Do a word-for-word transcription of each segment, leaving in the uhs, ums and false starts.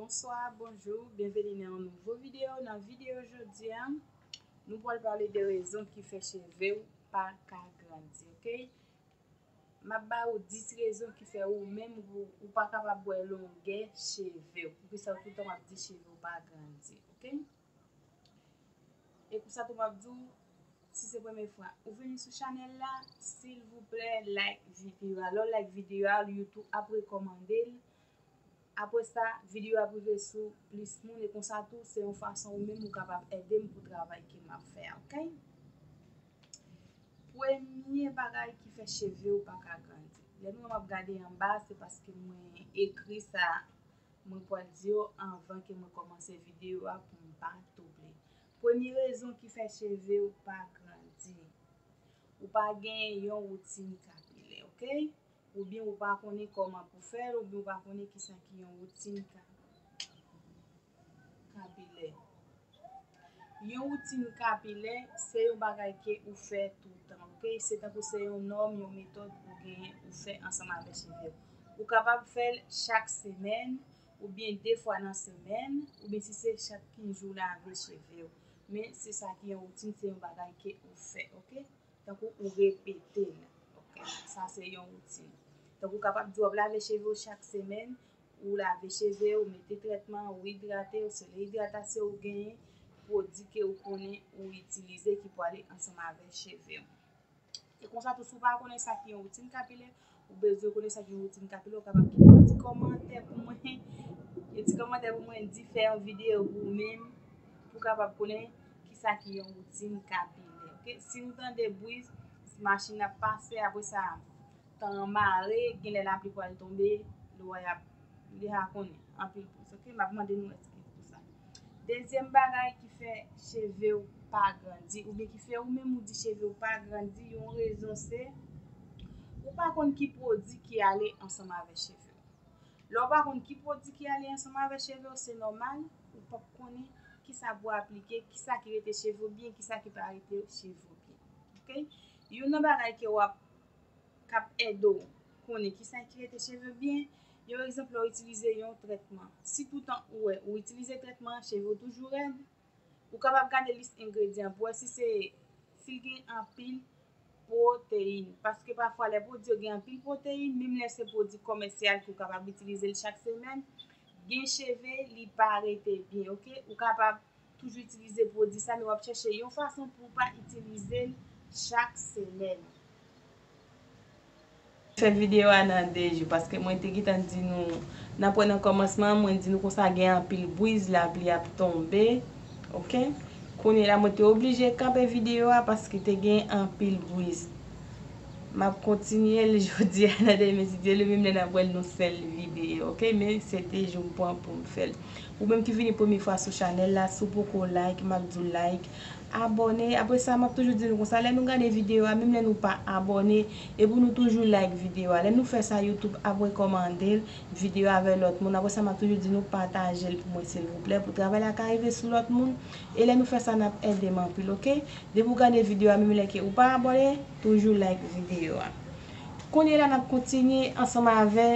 Bonswa, bonjou, byenveni nan yon nouvo videyo. Nan videyo jodi a, nou pral pale de rezon ki fè cheve w pa ka grandi, oke? M ap ba ou dis rezon ki fè ou menm ou, ou pa kapab wè longè cheve w. Poukisa w tout tan w ap di cheve w pa grandi, oke? E pou sa tou m ap di w, si se premye fwa ou vini sou chanèl la, silvouplè like videyo a. Lè w like videyo a, YouTube ap rekòmande l. Apre sa, videyo ap rive sou plis moun e konsa tou, se yon fason ou menm ou kapab ede m pou travay ke m ap fè a, oke? Premye bagay ki fè cheve w pa ka grandi. Lè nou wè m ap gade anba, se paske mwen ekri sa mwen pral di yo anvan ke mwen kòmanse videyo a pou m pa touble. Premye rezon ki fè cheve w pa grandi, ou pa gen yon woutin kapilè, oke? Oubyen ou pa konnen kòman pou fè l, oubyen ou pa konnen kisa ki yon woutin ka, kapilè. Yon woutin kapilè, se yon bagay ke ou fè toutan, oke? Se tankou se yon nòm, yon metòd ou genyen, ou fè ansanm avèk cheve w. Ou kapab fè l chak semèn, oubyen de fwa nan semèn, oubyen si se chak kenz jou lave cheve w. Men se sa ki yon woutin, se yon bagay ke ou fè, oke? Tankou ou repete l. Oke, sa se yon woutin. Tankou w kapab di w ap lave cheve w chak semèn, ou lave cheve w, mete trètman, ou idrate w, se le idratasyon ou genyen, pwodui ke ou konnen ou itilize ki pou ale ansanm avèk cheve w. E konsa tou, si w pa konnen sa ki yon woutin kapilè, ou bezwen konnen sa ki yon woutin kapilè, ou kapab kite yon ti kòmantè pou mwen. Yon ti kòmantè pou mwen, di fè yon videyo pou ou menm, pou w kapab konnen kisa ki yon woutin kapilè, oke? Si nou tande bri, machin ap pase, apre sa, tan an mare, genlè lapli pral tonbe, lwa y ap, m deja konnen, anpil bri, oke? M ap mande nou eskiz pou sa. Dezyèm bagay ki fè cheve w pa grandi, oubyen ki fè ou menm ou di cheve w pa grandi, yon rezon se, ou pa konn ki pwodui ki ale ansanm avèk cheve w. Lè w pa konn ki pwodui ki ale ansanm avèk cheve w, se nòmal, ou p ap konnen kisa pou aplike, kisa ki rete cheve w byen, kisa ki pa rete cheve w byen. Oke? Youn nan bagay ke w ap, k ap ede w konnen kisa ki rete cheve w byen, yon egzanp, lè w itilize yon trètman. Si toutan ou wè ou itilize trètman an, cheve w toujou rèd, ou kapab gade lis engredyan pou wè si se, si l gen anpil pwoteyin. Paske pafwa lè pwodui yo gen anpil pwoteyin, menm lè se pwodui kòmèsyal ke w kapab itilize l chak semèn, gen cheve, li pa rete byen, oke? Ou kapab toujou itilize pwodui sa, men w ap chèche yon fason pou w pa itilize l chak semèn. Fè videyo a nan de jou, paske mwen te gentan di nou, n ap wè nan kòmansman, mwen di nou konsa gen anpil briz, lapli ap tonbe, oke? Kounye la, mwen te oblije kanpe videyo a paske te gen anpil briz. M ap kontinye l jodi a nan demen, si Dye le, menm lè n ap wè l nan sèl videyo, oke? Men se de jou m pran pou m fè l. Ou menm ki vini premye fwa sou chanèl la, si w poko like, m ap di w like, abòne. Apre sa, m ap toujou di nou konsa, lè nou gade videyo a, menm lè nou pa abòne, e pou nou toujou like videyo a. Lè nou fè sa, YouTube ap rekòmande l, videyo a avè lòt moun. Apre sa, m ap toujou di nou pataje l pou mwen, silvouplè, pou travay la ka rive sou lòt moun. E lè nou fè sa, n ap ede m anpil, oke? Depi w gade videyo a, menm lè ke ou pa abòne, toujou like videyo a. Kounye la, n ap kontinye ansanm avè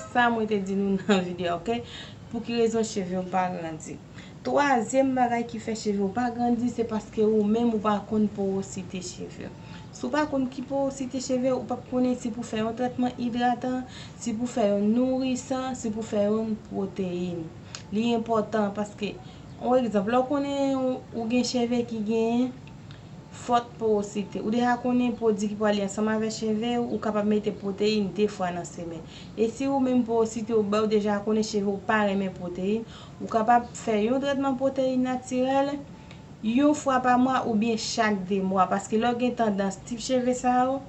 sa mwen te di nou nan videyo, oke? Pou ki rezon cheve w pa grandi? Twazyèm bagay ki fè cheve w pa grandi, se paske ou menm ou pa konn powosite cheve w. Si w pa konn ki powosite cheve w, ou p ap konnen si pou fè yon trètman idratan, si pou fè yon nourisan, si pou fè yon pwoteyin. Li enpòtan paske, yon egzanp, lè w konnen ou, ou gen cheve ki gen fòt powosite. Ou deja konnen pwodui ki pwale ansanm avèk cheve w, ou kapab mete pwoteyin de fwa nan semèn. E si ou menm powosite w ba, ou deja konnen cheve w pa renmen pwoteyin, ou kapab fè yon trètman pwoteyin natirèl yon fwa pa mwa oubyen chak de mwa, paske lè w gen tandans tip cheve sa yo,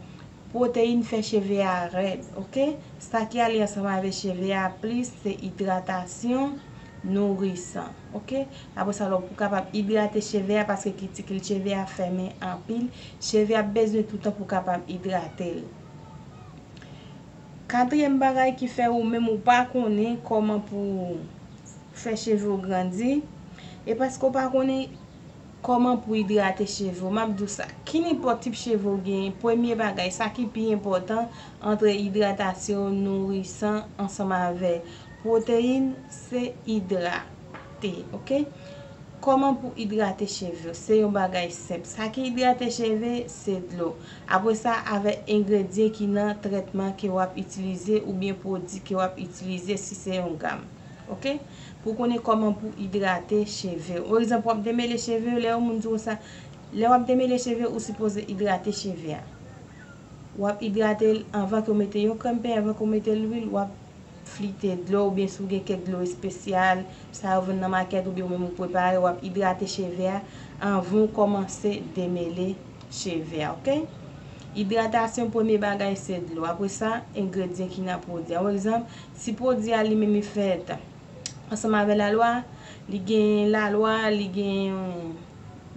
pwoteyin fè cheve a rèd, oke? Sa ki ale ansanm avèk cheve a plis se idratasyon, nourisan, oke? Apre sa, lè w pou kapab idrate cheve a, paske kitikil cheve a fèmen anpil, cheve a bezwen toutan pou kapab idrate l. Katriyèm bagay ki fè ou menm ou pa konnen kòman pou fè cheve w grandi, e paske w pa konnen kòman pou idrate cheve w. M ap di w sa, kinenpòt tip cheve w genyen, premye bagay, sa ki pi enpòtan, antre idratasyon nourisan ansanm avè Pwoteyin se idrate, oke? Kòman pou idrate cheve w? Se yon bagay senp. Sa ki idrate cheve, se dlo. Apre sa, avèk engredyan ki nan trètman ke w ap itilize oubyen pwodui ke w ap itilize si se yon gam. Oke? Pou w konnen kòman pou idrate cheve w. Pa egzanp, w ap demele cheve w, lè yon moun di w sa, lè w ap demele cheve w, ou sipoze idrate cheve a. W ap idrate l anvan ke w mete yon krèm penyen, anvan ke w mete lwil, w ap flite dlo oubyen si w gen kèk dlo espesyal, sa yo vann nan makèt oubyen ou menm ou prepare, w ap idrate cheve a anvan w kòmanse demele cheve a, oke? Idratasyon, premye bagay se dlo. Apre sa, engredyan ki nan pwodui a. Pa egzanp, si pwodui a li menm li fèt ansanm avè lalwa, li gen lalwa, li gen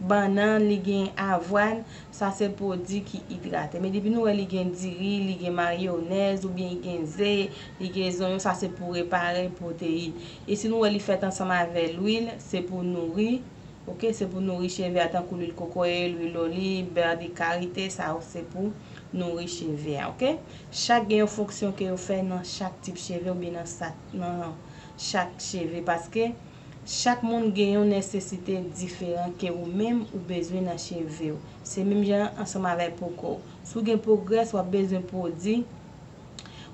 bannann, li gen avwàn, sa se pwodui ki idrate. Men depi nou wè li gen diri, li gen mayonèz, oubyen li gen ze, li gen zonyon, sa se pou repare pwoteyin. E si nou wè li fèt ansanm avè lwil, se pou nouri, oke, se pou nouri cheve a, tankou lwil kokoye, lwil oliv, bè de karite, sa yo se pou nouri cheve a, oke? Chak gen yon fonksyon ke yo fè nan chak tip cheve oubyen nan sa, nan chak cheve, paske chak moun gen yon nesesite diferan ke ou menm ou bezwen nan cheve w. Se menm jan ansanm avèk po kò w. Si w gen po grès, w ap bezwen pwodui,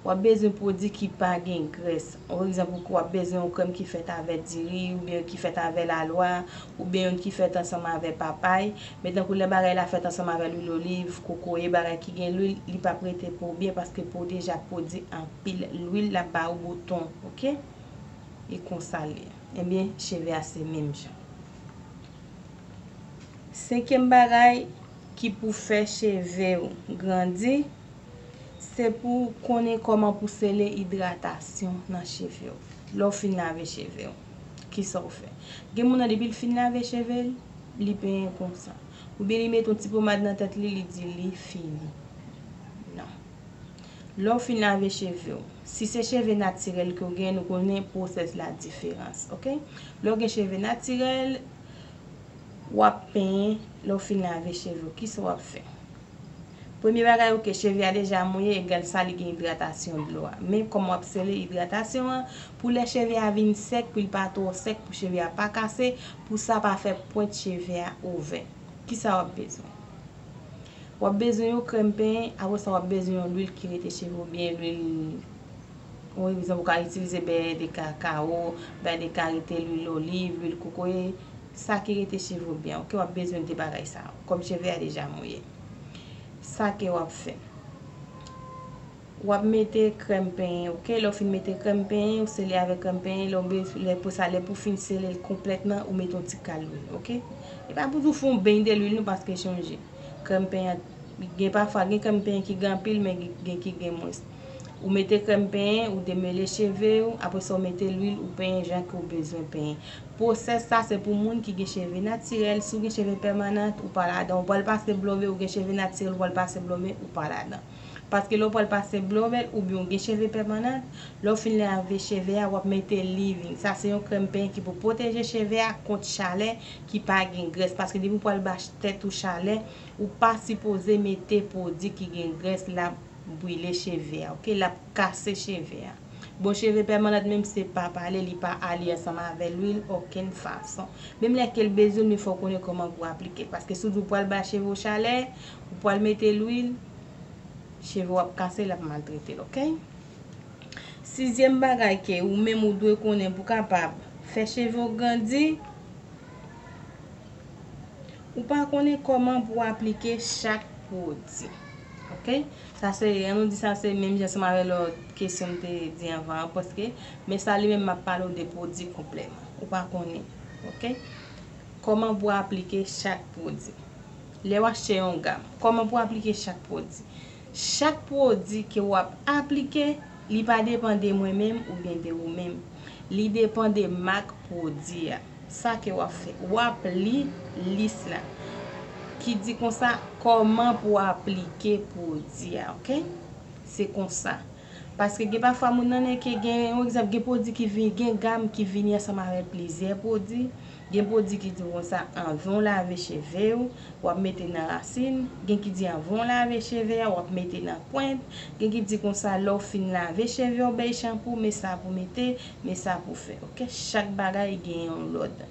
w ap bezwen pwodui ki pa gen grès. Pa egzanp, w ap bezwen yon krèm ki fèt avè diri, oubyen ki fèt avè lalwa, oubyen youn ki fèt ansanm avè papay. Men tankou lè bagay la fèt ansanm avè lwil oliv, kokoye, bagay ki gen lwil, li p ap rete pou w byen paske po w deja pwodui anpil lwil, l ap ba ou bouton, oke? E konsa l ye. Ebyen, cheve a se menm jan. Senkyèm bagay ki pou fè cheve w grandi, se pou w konnen kòman pou sele idratasyon nan cheve w. Lè w fin lave cheve w, kisa w fè? Gen moun nan, depi l fin lave cheve l, li penyen konsa. Oubyen li mete yon ti pomad nan tèt li, li di li fini. Non. Lè w fin lave cheve w, si se cheve natirèl ke w gen, nou konnen pwosès la diferans, oke? Lè w gen cheve natirèl, w ap penyen, lè w fin lave cheve w, kisa w ap fè? Premye bagay, oke, cheve a deja mouye, egal sa li gen idratasyon dlo a. Men kòman w ap sele idratasyon an, pou lè cheve a vin sèk, pou l pa twò sèk, pou cheve a pa kase, pou sa pa fè pwent cheve a ouvè. Kisa w ap bezwen? W ap bezwen yon krèm penyen, apre sa w ap bezwen yon lwil ki rete cheve w byen, lwil, yon egzanp, ou ka itilize bè de kakawo, bè de karite, lwil oliv, lwil kokoye, sa ki rete cheve w byen, oke? W ap bezwen de bagay sa yo, kòm cheve a deja mouye. Sa ke w ap fè. W ap mete krèm penyen, oke? Lè w fin mete krèm penyen, ou sele avèk krèm penyen, lè w be-, lè pou sa, lè pou fin sele l konplètman, ou mete yon ti kal lwil, oke? E pa pou di w fè yon beny de lwil non, paske chonje, krèm penyen, gen pafwa, gen krèm penyen ki gen anpil, men gen, gen ki gen mwens. Ou mete krèm penyen, ou demele cheve w, apre sa w mete lwil, ou penyen jan ke w bezwen penyen. Pwosès sa se pou moun ki gen cheve natirèl, si w gen cheve pèmanan, ou pa ladan. Ou pral pase blòbè, ou gen cheve natirèl, ou pral pase blòbè, ou pa ladan. Paske lè w pral pase blòbè oubyen w gen cheve pèmanan, lè w fin lave cheve a, w ap mete leave-in. Sa se yon krèm penyen ki pou pwoteje cheve a kont chalè ki pa gen grès. Paske depi w pral ba ch-, tèt ou chalè, ou pa sipoze mete pwodui ki gen grès, l ap brile cheve a, oke? L ap kase cheve a. Bon, cheve pèmanan menm se pa pale, li pa alye ansanm avè lwil okenn fason. Menm lè ke l bezwen, men fò w konnen kòman pou w aplike l. Paske si w di w pral ba cheve w chalè, ou pral mete lwil, cheve w ap kase, l ap maltrete l, oke? Sizyèm bagay ke ou menm ou dwe konnen pou kapab fè cheve w grandi, ou pa konnen kòman pou w aplike chak pwodui. Oke? Sa se, an nou di sa se menm jan ansanm avè lòt kesyon m te di anvan an, paske, men sa li menm m ap pale w de pwodui konplèman. Ou pa konnen. Oke? Kòman pou w aplike chak pwodui. Lè w achte yon gam, kòman pou w aplike chak pwodui. Chak pwodui ke w ap aplike, li pa depann de mwen menm oubyen de ou menm. Li depann de mak pwodui a. Sa ke w ap fè, w ap li lis la ki di konsa kòman pou w aplike pwodui a, oke? Se konsa. Paske gen pafwa moun nan ke gen, yon egzanp, gen pwodui ki vin, gen gam ki vini ansanm avèk plizyè pwodui. Gen pwodui ki di w konsa, anvan w lave cheve w, w ap mete nan rasin. Gen ki di anvan w lave cheve a, w ap mete nan pwent. Gen ki di konsa, lè w fin lave cheve w, bay chanpou, men sa pou mete, men sa pou fè. Oke? Chak bagay gen yon lòd.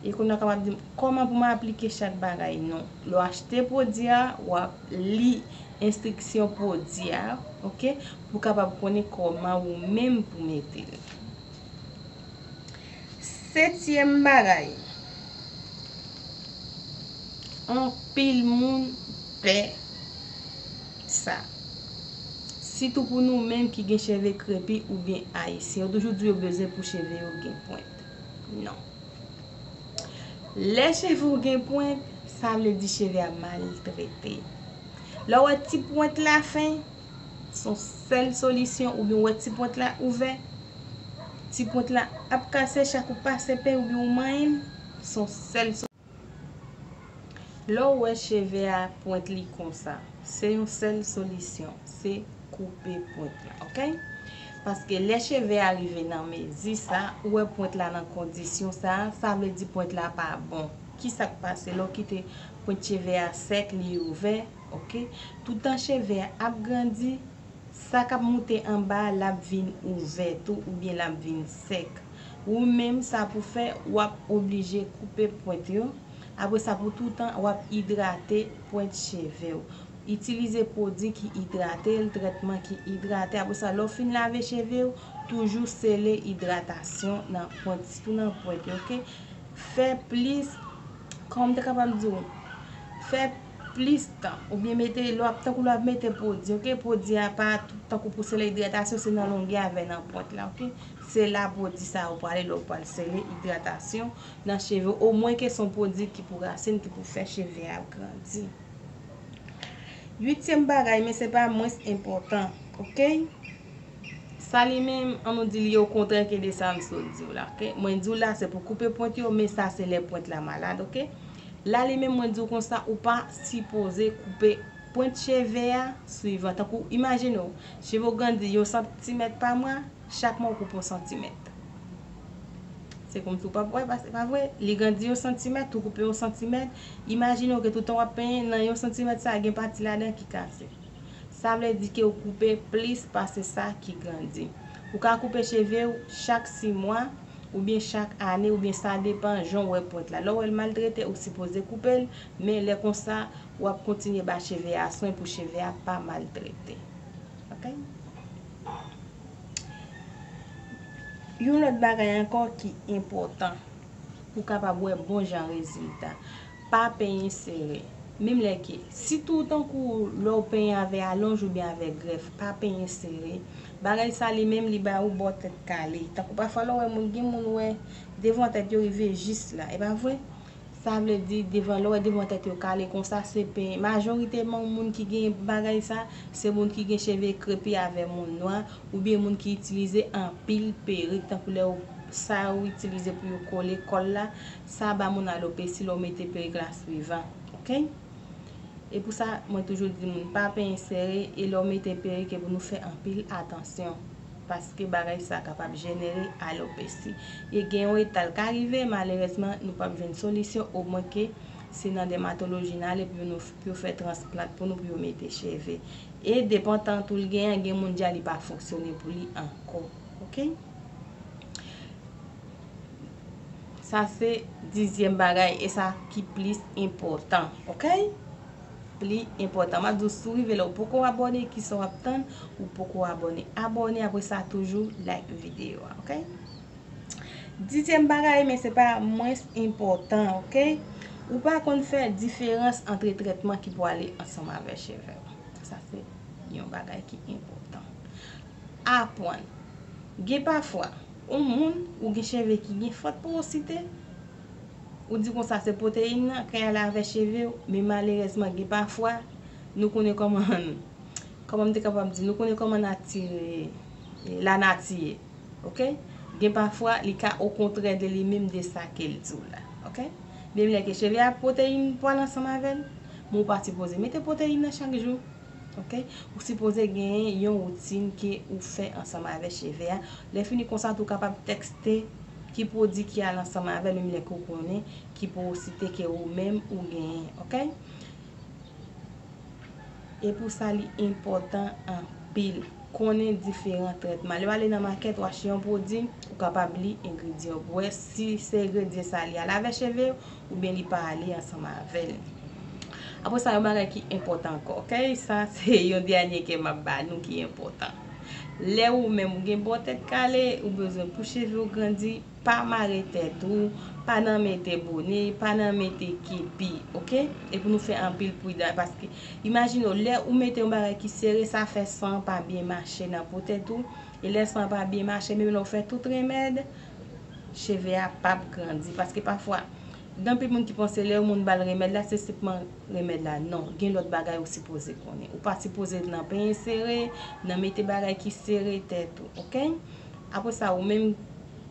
E kounye a w kapab di m, kòman pou m aplike chak bagay? Non. Lè w achte pwodui a, w ap li enstriksyon pwodui a, oke, pou w kapab konnen kòman ou menm pou mete l. Setyèm bagay, anpil moun pè sa. Sitou pou nou menm ki gen cheve krepi oubyen ayisyen. Yo toujou di yo bezwen pou cheve yo gen pwent. Non. Lè cheve w gen pwent, sa vle di cheve a maltrete. Lè w wè ti pwent la fen, se yon sèl solisyon, oubyen w wè ti pwent la ouvè, ti pwent la ap kase chak ou pase pen oubyen ou manyen l, se yon sèl solisyon. Lè w wè cheve a pwent li konsa, se yon sèl solisyon, se koupe pwent la, oke? Paske lè cheve a rive nan mezi sa, ou wè pwent la nan kondisyon sa, sa vle di pwent la pa bon. Kisa k pase? Lè w kite pwent cheve a sèk, li ouvè, oke? Toutan cheve a ap grandi, sa k ap moute anba a, l ap vin ouvè tou, oubyen l ap vin sèk. Ou menm, sa pou fè, w ap oblije koupe pwent yo. Apre sa, pou toutan, w ap idrate pwent cheve w. Itilize pwodui ki idrate l, trètman ki idrate. Apre sa, lè w fin lave cheve w, toujou sele idratasyon nan pwent, sitou nan pwent yo, oke? Fè plis, kòman m te kapab di w? Fè plis tan, oubyen mete, lè w ap, tankou lè w ap mete pwodui, oke? Pwodui a pa tankou pou sele idratasyon, se nan longè avè nan pwent la, oke? Se la pwodui sa yo prale lè w pral sele idratasyon nan cheve w, omwen ke se yon pwodui ki pou rasin, ki pou fè cheve a grandi. Uityèm bagay, men se pa mwens enpòtan, oke? Sa li menm, an nou di li okontrè ke de sa m sot di w la, oke? Mwen di w la, se pou koupe pwent yo, men sa se lè pwent la malad, oke? La li menm, mwen di w konsa, ou pa sipoze koupe pwent cheve a swivan. Tankou, imajine w, cheve w grandi yon santimèt pa mwa, chak mwa ou koupe yon santimèt. Se kòmsi w p ap wè, pa, se pa vre? Li grandi yon santimèt, ou koupe yon santimèt. Imajine w ke toutan w ap penyen, nan yon santimèt sa, gen pati ladan ki kase. Sa vle di ke w koupe plis pase sa ki grandi. Ou ka koupe cheve w chak sis mwa, oubyen chak ane, oubyen sa depann jan w wè pwent la. Lè w wè l maltrete, ou sipoze koupe l, men lè konsa, w ap kontinye ba cheve a swen pou cheve a pa maltrete. Oke? Yon lòt bagay ankò ki enpòtan pou w kapab wè bon jan rezilta, pa penyen sere. Menm lè ke, sitou tankou lè w penyen avè alonj oubyen avè grèf, pa penyen sere. Bagay sa li menm li ba ou bò tèt kale. Tankou pafwa lè w wè moun, gen moun wè devan tèt yo rive jis la, e pa vre? Sa vle di, devan, lè w wè devan tèt yo kale konsa, se pen. Majoriteman, moun ki gen bagay sa, se moun ki gen cheve krepi avè moun nwa, oubyen moun ki itilize anpil perik, tankou lè w, sa yo itilize pou yo kole kòl la, sa ba moun alopesi lè w mete perik la swivan, oke? E pou sa, mwen toujou di moun, pa penyen sere, e lè w mete perik, e pou nou fè anpil atansyon. Paske bagay sa kapab jenere alopesi. E gen yon eta l ka rive, malerezman, nou p ap jwenn solisyon, omwen ke se nan dèmatoloji n ale pou nou, pou yo fè transplant pou nou, pou yo mete cheve. E depann tan tou l genyen, gen moun dja li pa fonksyone pou li ankò. Oke? Sa se dizyèm bagay, e sa ki plis enpòtan, oke? Pli enpòtan. M ap di w, si w rive la, ou poko abòne, kisa w ap tann? Ou poko abòne. Abòne, apre sa, toujou like videyo a, oke? Dizyèm bagay, men se pa mwens enpòtan, oke? Ou pa konn fè diferans ant trètman ki pou ale ansanm avè cheve w. Sa se yon bagay ki enpòtan. Aprann. Gen pafwa, yon moun, ou gen cheve ki gen fòt porosite, ou di konsa se pwoteyin nan k al avè cheve w, men malerezman, gen pafwa, nou konnen kòman, kòman m te kapab di, nou konnen kòman nati, lanati ye, oke? Gen pafwa, li ka okontrè de li menm de sa ke l di w la, oke? Menm lè ke cheve a pwoteyin pral ansanm avè l, men ou pa sipoze mete pwoteyin nan chak jou. Ok? Ou sipoze genyen yon woutin ke ou fè ansanm avè cheve a. Lè fini konsa tou, ou kapab tèkste ki pwodui ki al ansanm avè l, menm lè ke ou konnen ki pwosite ke ou menm ou genyen. Ok? E pou sa, li enpòtan anpil. Konnen diferan trètman. Lè w ale nan makèt, w achte yon pwodui, ou kapab li engredyan yo pou wè si se engredyan sa li ale avè cheve w, oubyen li pa ale ansanm avè l. Apre sa, yon bagay ki enpòtan ankò, ok? Sa se yon dènye ke m ap ba nou ki enpòtan. Lè ou menm ou gen bò tèt kale, ou bezwen pou cheve w grandi, pa mare tèt ou, pa nan mete bone, pa nan mete kepi, ok? E pou nou fè anpil pridan, paske imajine w, lè ou mete yon bagay ki sere, sa fè san pa byen mache nan po tèt ou, e lè san pa byen mache, menm lè w fè tout remèd, cheve a p ap grandi, paske pafwa, gen anpil moun ki panse lè yon moun ba l remèd la, se senpman remèd la. Non, gen lòt bagay ou sipoze konnen. Ou pa sipoze nan penyen sere, nan mete bagay ki sere tèt ou, ok? Apre sa, ou menm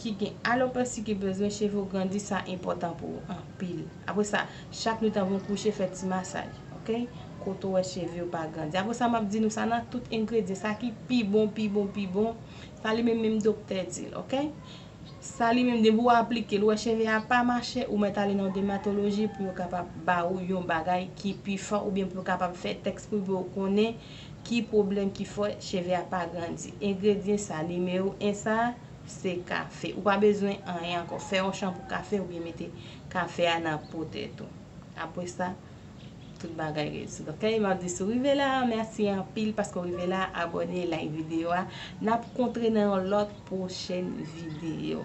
ki gen alopesi ki bezwen cheve w grandi, sa enpòtan pou ou anpil. Apre sa, chak nwit anvan w kouche, fè ti masaj, ok? Kote w wè cheve w pa grandi. Apre sa, m ap di nou sa nan tout engredyan, sa ki pi bon, pi bon, pi bon, sa li menm, menm doktè di l, ok? Sa li menm, depi w aplike l, ou wè cheve a pa mache, ou mèt ale nan dèmatoloji pou yo kapab ba ou yon bagay ki pi fò, oubyen pou yo kapab fè tèks pou yo konnen ki pwoblèm ki fè cheve a pa grandi. Engredyan sa, nimewo en sa, se kafe. Ou pa bezwen anyen ankò. Fè yon chanpou kafe oubyen mete kafe a nan po tèt ou. Apre sa, tout bagay rezoud. Ok, m ap di si w rive la, mèsi anpil paske w rive la, abòne, like videyo a. N ap kontre nan yon lòt pwochèn videyo.